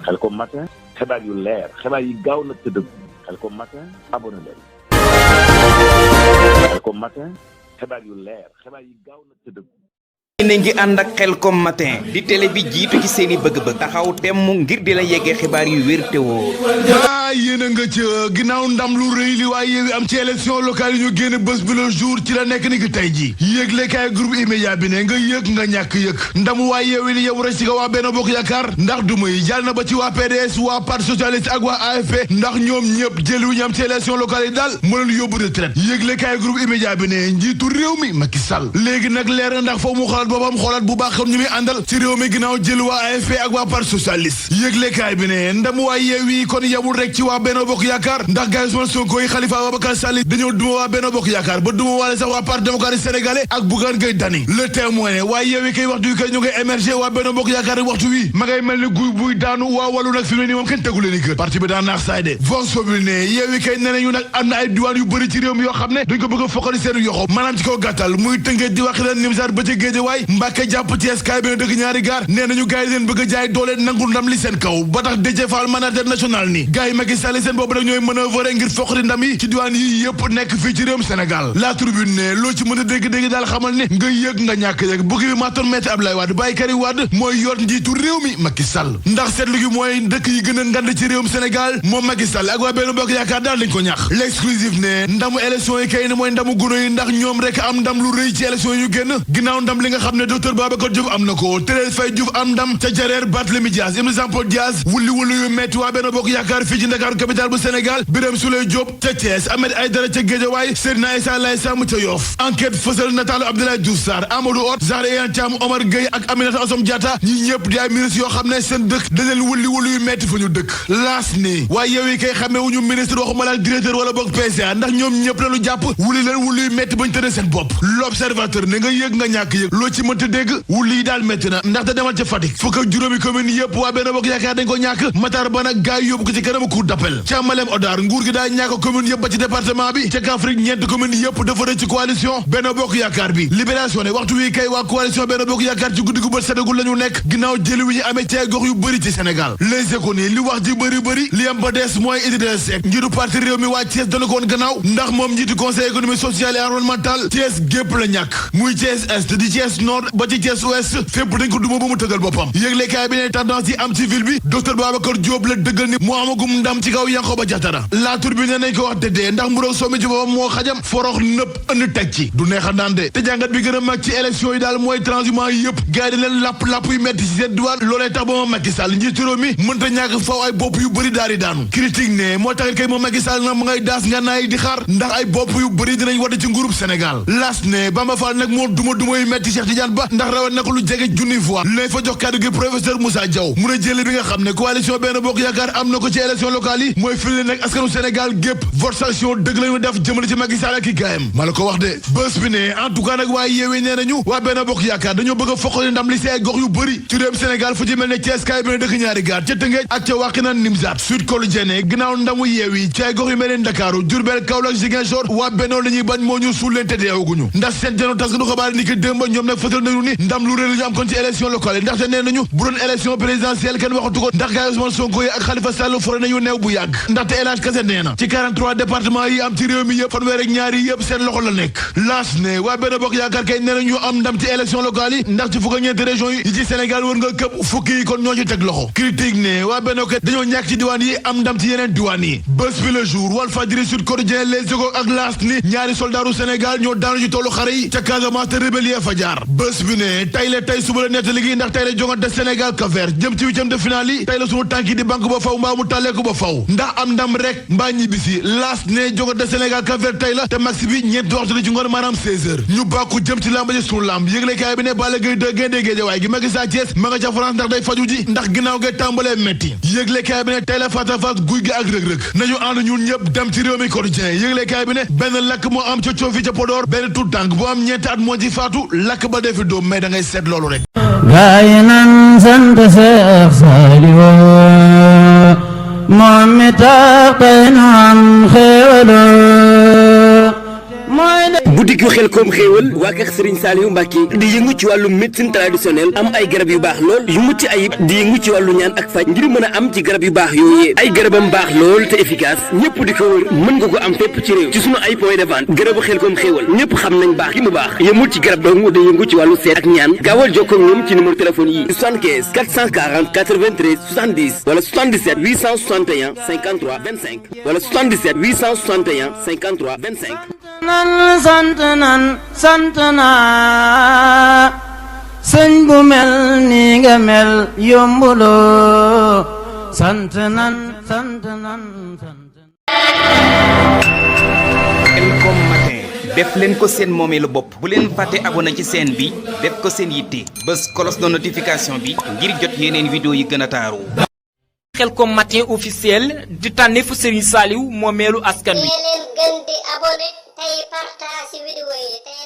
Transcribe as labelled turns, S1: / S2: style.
S1: Khelcom matin xibaar yu leer xibaar yi gaaw na te dëgg Khelcom matin abonné leen Khelcom matin xibaar yu leer xibaar yi gaaw na te dëgg
S2: ne ngi ànd ak Khelcom matin di télé bi jiitu ci seeni bëgg-bëgg taxaw temm ngir di la yeggee xibaar yu wér te woo
S3: yéen a nga ca ginnaaw ndam lu rëy li waaye Yewwi am ci élection locale yi ñu génn bés bi le jour ci la nekk ni ki tey ji yëglekaay groupe immédiat bi ne nga yëg nga ñàkk yëg ndamu waa Yewwi li yow rek ci waa Benno Bokk Yaakaar ndax duma yi jàll na ba ci waa PDS waa Parti socialiste ak waa AFP ndax ñoom ñëpp jël wu ñu am ci élection locale yi daal moo leen yóbbu retraite yëglekaay groupe immédiat bi ne njiitu réew mi Macky Sall léegi nag leer na ndax foofu mu xoolaat boppam xoolaat bu baax xam ñu muy àndal ci réew mi ginnaaw jël waa AFP ak waa Parti socialiste yëglekaay bi ne ndamu waa Yewwi kon yamul rek ci waa Benno Bokk Yaakaar ndax gars Ousmane Sonko yi Khalifa Ababacar Sall dañoo duma waa Benno Bokk Yaakaar ba duma waale sax waa Parti démocratique sénégalais ak Bougane Gueye Dany le témoin ne waaye Yewwi kay waxtu wi kay ñu ngay émerger waa Benno Bokk Yaakaar waxtu wi ma ngay mel ni guy buy daanu waa wàllu nag fi mu ne nii moom kenn tegu leen i kër parti bi daan naax saay de Vox Populi ne Yewwi kay nee nañu nag am na ay diwaan yu bëri ci réew mi yoo xam ne dañ ko bëgg a foqali seen yoxo maanaam ci kaw gàttal muy Tëngéej di wax leen Nimzaat ba ca Géejawaay Mbàkke jàpp Thiès kaay bi dëkk ñaari gaar nee nañu gars yi leen bëgg a jaay doole nangu ndam li seen kaw ba tax Déthié Fall mandataire national ni gars yi Macky Sall seen boobu nag ñooy manœuvrer ngir foqali ndam yi ci diwaan yi yëpp nekk fii ci réewum Sénégal La Tribune ne loo ci mën a dégg-dégg daal xamal ne nga yëg nga ñàkk yëg bukki bi maatoon Maître Abdoulaye Wade bàyyi Karim Wade mooy yor njiitu réew mi Macky Sall ndax seetlu gi mooy dëkk yi gën a ngand ci réewum Sénégal moom Macky Sall ak waa Benno Bokk Yaakaar daal dañ ko ñax L'Exclusif ne ndamu élection yi kay ne mooy ndamu gune yi ndax ñoom rek am ndam lu rëy ci élection yi ñu génn ginnaaw ndam li nga xam ne docteur Babacar Diouf am na ko Thérèse Faye Diouf am ndam ca Jareer Barthélémy Dias Ibn Jean Paul Dias wulli yu metti waa Benno Bokk Yaakaar fii ci Ndakaaru capitale bu Sénégal Birame Souleye Diop ca Thiès Ahmed Aïdara ca Guédiawaye Seydina Issa Laye Samb ca Yoff enquête fësal nataalu Abdoulaye Diouf Sarr Amadou Hott Zahra Iyane Thiam Omar Gueye ak Aminata Assome Diatta ñi ñëpp di ay ministre yoo xam ne seen dëkk dañ leen wulli yu metti fa ñu dëkk laas ni waaye Yewwi kay xamee wu ñu ministre waxuma la directeur wala boog PCA ndax ñoom ñëpp lañu jàpp wulli yu metti bañ tëddee seen bopp L'Observateur ne nga yëg nga ñàkk yëg loo ci mënta dégg wulli yi daal metti na ndax da demal ca Fatick fukk ak juróomi commune yëpp waa Benno Bokk Yaakaar dañ ko ñàkk Matar Ba nag gaay yóbbu ko ci kanam cour d'appel ca Malem Odar nguur gi daa ñàkk commune yëpp ba ci département bi ca Kaffrine ñeent commune yëpp dafa rëcc ci coalition Benno Bokk Yaakaar bi Libération ne waxtu wi kay waa coalition Benno Bokk Yaakaar ci guddi gu bët setagul la ñu nekk ginnaaw jëli wi ñu amee ci ay gox yu bëri ci Sénégal Les Échos ni li wax ji bëri li am ba des mooy Idrissa Seck njiitu parti réew mi waa Thiès dana ko woon gannaaw ndax moom njiitu conseil économique social et environnemental Thiès gépp la ñàkk muy Thiès Est di Thiès Nord ba ci Thiès Ouest fépp dañ ko duma ba mu tëgal boppam yëglekaay bi ne tendance yi am ci ville bi docteur Babacar Diop la dëggal ni moo amagum ndam ci kaw Yankhoba Diattara La Tribune ne nañ ko wax dédee ndax mburoog sommi ci boppam moo xajam forox nëpp ënd teg ci du neexa naan de te jàngat bi gën a mag ci élection yi daal mooy transhumance yi yëpp gars yi di leen lapp yu metti ci seen diwaan loolee tax ba ma Macky Sall njiitu réew mi mënta ñàkk faw ay bopp yu bëri daal di daanu critique ne moo taxit kay moom Macky Sall nag ma ngay daas ngànnaay di xaar ndax ay bopp yu bëri dinañ wate ci nguurub Sénégal las ne Bamba Fall nag moo duma yu metti Cheikh Tidiane Ba ndax rawet nako lu jege junni fois lay fa jox kàddu gi professeur Moussa Diaw mu ne jële bi nga xam ne coalition Benno Bokk Yaakaar am na ko ci élection locale yi mooy firnde nag askanu Sénégal gépp vote sanction dëgg lañu def jëmale ci Macky Sall ak i gaayam ma la ko wax de bés bi ne en tout cas nag waa Yewwi nee nañu waa Benno Bokk Yaakaar dañoo bëgg a foqali ndam li ci ay gox yu bëri ci réewum Sénégal fu ci mel ne Thiès kaay bi ne dëkk ñaari gaar ca Tëngéej ak ca Wakhinane Nimzatt Sud Quotidien ginnaaw ndamu Yewwi ci ay gox yu mel ne Ndakaaru Diourbel Kaolack Ziguinchor waa Benno la ñuy bañ moo ñu suul leen te deewaguñu ndax seen jano tas nu xabaar ni ki démb ñoom nag fësal nañu ni ndam lu rëy la ñu am kon ci élection locale yi ndaxte nee nañu bu doon élection présidentielle kenn waxatu ko ndax gaay Ousmane Sonko yi ak Khalifa Sall fore nañu neew bu yàgg ndaxte El Hadj Kassé nee na ci 43 départements yi am ci réew mi yëpp fanweer ak ñaar yi yëpp seen loxo la nekk laas ne waa Benno Bokk Yaakaar kay nee nañu am ndam ci élection locale yi ndax ci fukk ak ñeenti région yi ci Sénégal wër nga këpp fukki yi kon ñoo ci teg loxo critique ne waa Benno kat dañoo ñàkk ci diwaan yi am ndam ci yeneen diwaan yi bés bi le jour Walfadjri Sud Quotidien Les Échos ak laas ni ñaari soldaaru Sénégal ñoo daanu ci tollu xare yi ca Casamance te rébellion fa jaar bés bi ne tey suba la nettali gi ndax tey la jongante Sénégal Cap-Vert jëm ci huitième de finale yi tey la sunu tànk yi di banque ba faw mbaa mu tàlleeku ba faw ndax am ndam rek mbaa ñibbisi laas ne jongante Sénégal Cap-Vert tey la te max bi ñeenti waxtu la ci ngoon maanaam 16h ñu bàkku jëm ci làmb ji sunu làmb yëglekaay bi ne Balla Gaye 2 Gaynde Géejawaay gi Macky Sa Thiès ma nga ca France ndax day faju ji ndax ginnaaw ngay tàmbalee metti yëglekaay bi ne tey la face à face guy gi ak rëg-rëg nañu ànd ñun ñëpp dem ci réew mi quotidien yëglekaay bi ne benn lakk moo am ca coofi ca Podor benn tout tànk bu am ñeenti at moo ci faatu lakk ba defi doom mais da ngay seet loolu rek
S4: gaay nan sant Seex Saaliw moom mi tax tey nu am xéewal
S5: boutique yu Xelkom xéewal waa kër Serigne Saliou Mbacké di yëngu ci wàllu médecine traditionnelle am ay garab yu baax lool yu mucc ayib di yëngu ci wàllu ñaan ak faj ngir mën a am ci garab yu baax yooyee ay garabam baax lool te efficace ñëpp di ko wër mën nga ko am fépp ci réew ci sunu ay point de vente garabu Xelkom xéewal ñëpp xam nañ baax gi mu baax yëmul ci garab dong da yëngu ci wàllu seet ak ñaan gaawal jokkoo ak ñoom ci numéro téléphone yi 75 440 93 70 wala 77 861 53 25 wala 77 861 53 25
S4: nan sant naa sëñ bu mel ni nga mel yombuloo sant nan
S2: Xelkom matin def leen ko seen moomeelu bopp bu leen fàtte abonné ci chaîne bi def ko seen yitte bës cloche de notification bi ngir jot yeneen vidéo yi gën a taaru.
S6: Xelkom matin officiel di tànneefu Serigne Saliou moomeelu askan wi.
S7: leen gën di abonné tey partage vidéo yi tey